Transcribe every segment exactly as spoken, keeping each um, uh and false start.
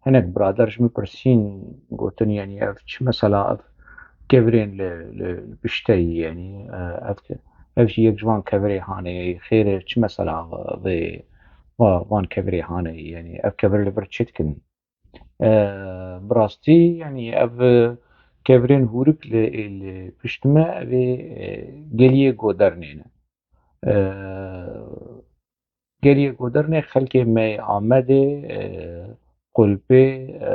hinek birader ji min pirsîn, gotin, yanî ev çi mesela, ev kevirên li, li, li pişteyî, yanî, e, ev, ev jî yek ji van kevirê hanê ye, xêr e, çi mesela vê, va-, van kevirê hanê ye, yanî ev kevir li vir çi dikin? E, bi rastî, yanî ev, e, kevirên hûrik li, li pişt me, ev ê, e, geliyê Godernê ne. E, geliyê Godernê xelkê me yê Amedê, e, Qulpê, e,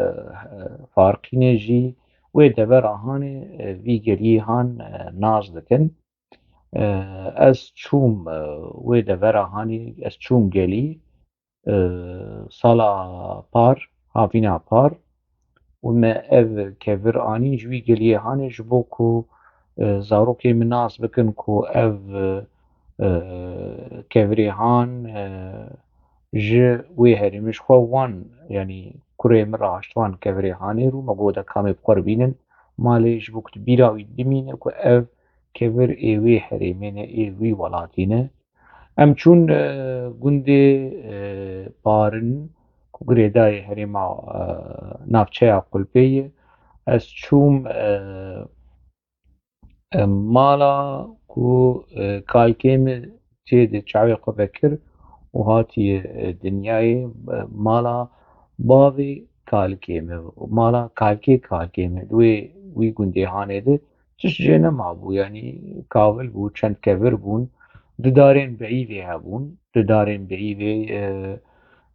Farqînê jî wê devera hanê, e, vî geliyê han, e, nas dikin. E, ez çûm, e, wê devera hanê, ez çûm gelî, e, sala par, havîna par û me ev kevir anîn ji wî geliyê hanê, ji bo ku, e, zarokê min nas bikin ku ev, e, kevirê han, e, ji wê herêmê, ji xwe wan, yanî kurê min rahişt van kevirê hanê rû, me got, de kamê bi xwe re bînin malê, ji bo ku di bîra wî bimîne ku ev kevir ê wê herêmê ne, ê wî welatî ne. Em çûn, e, gundê, e, Parin, ku girêdayê herêma, e, navçeya Qulpê ye. Ez çûm, e, e, mala ku, e, kalkê min tê de çavê xwe vekir û hatiye, e, dinyayê, e, mala bavê kalkê min, mala kalkê kalkê min, wê, wî gundê hanê de tişt jê nemabû, yanî kavil bû, çend kevir bûn, du darên beyîvê hebûn, du darên beyîvê, e,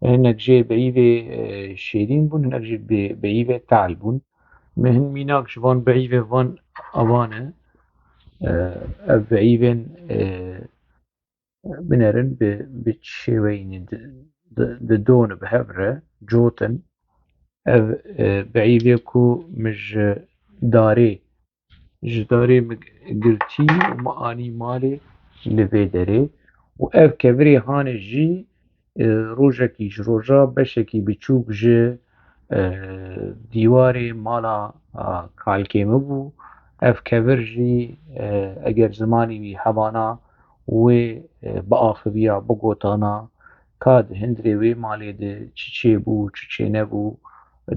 hinek jê beyîvê, e, şêrîn bûn, hinek jî be-, beyîvê tehl bûn. Me hin mînak ji van beyîvê van evan e. E, ev beyîvên, e, binerin bi, bi çi şêweyî ne di, di, didon bi hev re, cotin. Ev, e, beyîvê ku min ji darê, ji darê min girtî û min anî malê li vê derê. Û ev kevirê hanê jî, e, rojekî ji roja beşekî biçûk ji, e, dîwarê mala, a, kalkê min bû. Ev kevir jî, e, eger zimanî wî hebana, wê, e, biaxiviya, bigotana, ka di hundirê wê malê de çi çêbû, çi çênebû,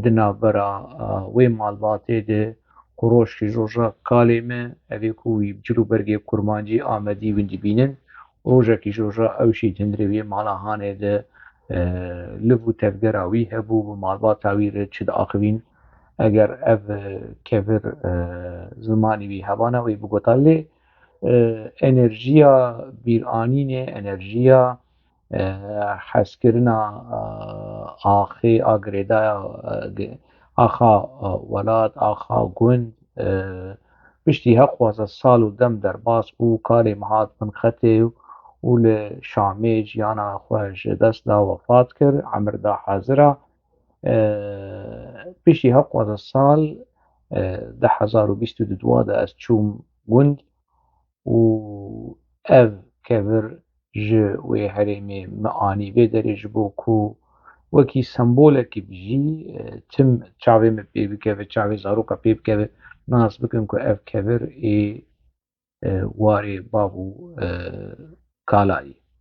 di navbera, a, wê malbatê de ku rojekî ji roja kalê me, ev ê ku wî bi cil û bergê kurmancî, amedî wî dibînin, rojekî ji roja ew jî di hundirê wê mala hanê de, e, liv û tevgera wî hebû, bi malbata wî re çi diaxivîn. Eger ev, e, kevir, e, zimanî wî hebana, wê bigota lê, e, enerjiya bîranînê, enerjiya, e, hezkirina, e, axê a girêdaya, e, ge-, axa, e, welat, axa gund, e, piştî heqxwaza sal û dem derbas bû, kalê min hat bin xetê û li Şamê jiyana xwe ji dest da, wefat kir, emir da hezira. E, piştî heqxwaza sal, e, du hezar û bîst û du de ez çûm gund û ev kevir ji wê herêmê min anî vê derê, ji bo ku wekî sembolekî bi jî, e, tim çavê min pê bikeve, çavê zaroka pê bikeve, nas bikin ku ev kevir ê, e, warê bav û, e, kala yî.